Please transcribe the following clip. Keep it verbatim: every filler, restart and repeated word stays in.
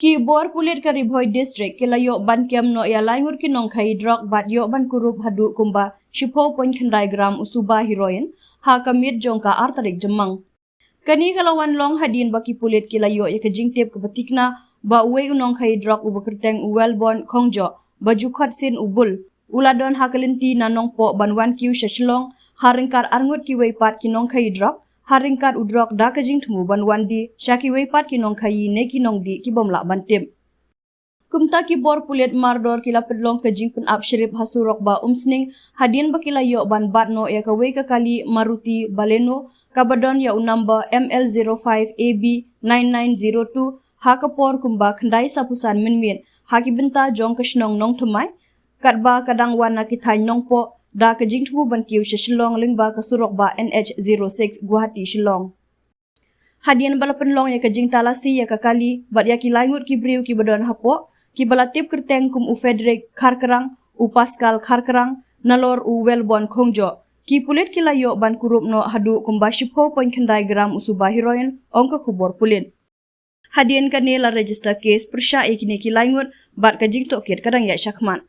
Ki bor pulit ka Ri Bhoi District ki la ïoh ban kem noh ïa lai ngut ki nongkhaïi drok bad ïoh ban kurup haduh kumba shiphew point khyndai gram u suba heroin ha ka miet jong ka ar tarik Jymmang. Kane ka la wan long hadien ba ki pulit ki la ïoh ïa ka jingtip kaba thikna ba uwei u nongkhaïi drok uba kyrteng u Wellborn Khongjoh, ba ju khot sin u Bul, u la don ha ka lynti na Nongpoh ban wan kiew sha Shillong ha ryngkat ar ngut kiwei pat ki nongkhaïi drok, ha ryngkat u drok da ka jingthmu ban wan die sha kiwei pat ki nongkhaïi ne ki nongdih ki bym lah ban tip. Kumta ki bor pulit mardor ki la pynlong ka jingpynap shrip ha surok ba Umsning hadien ba ki la ïoh ban bat noh ïa kawei ka kali Maruti Baleno kaba don ïa u number M L zero five A B nine nine zero two ha ka por kumba khyndai saw phew san mynmiet ha ki bynta jong ka shnong Nongthymmai, katba ka dang wan na ki thaiñ Nongpoh da ka jingthmu ban kiew sha Shillong lyngba ka surok ba N H zero six Guwahati Shillong. Hadien ba la pynlong ïa ka jingtalasi ïa ka kali bad ïa ki lai ngut ki briew kiba don hapoh, kiba la tip kyrteng kum u Frederick Kharkrang, u Pascal Kharkrang, nalor u Wellborn Khongjoh, ki pulit ki la ïoh ban kurup noh haduh kumba shiphew point khyndai gram u suba heroin, ong ka khubor pulit. Hadien kane la register case pyrshah ïa kine ki lai ngut bad ka jingtohkit ka dang ïaid shakhmat.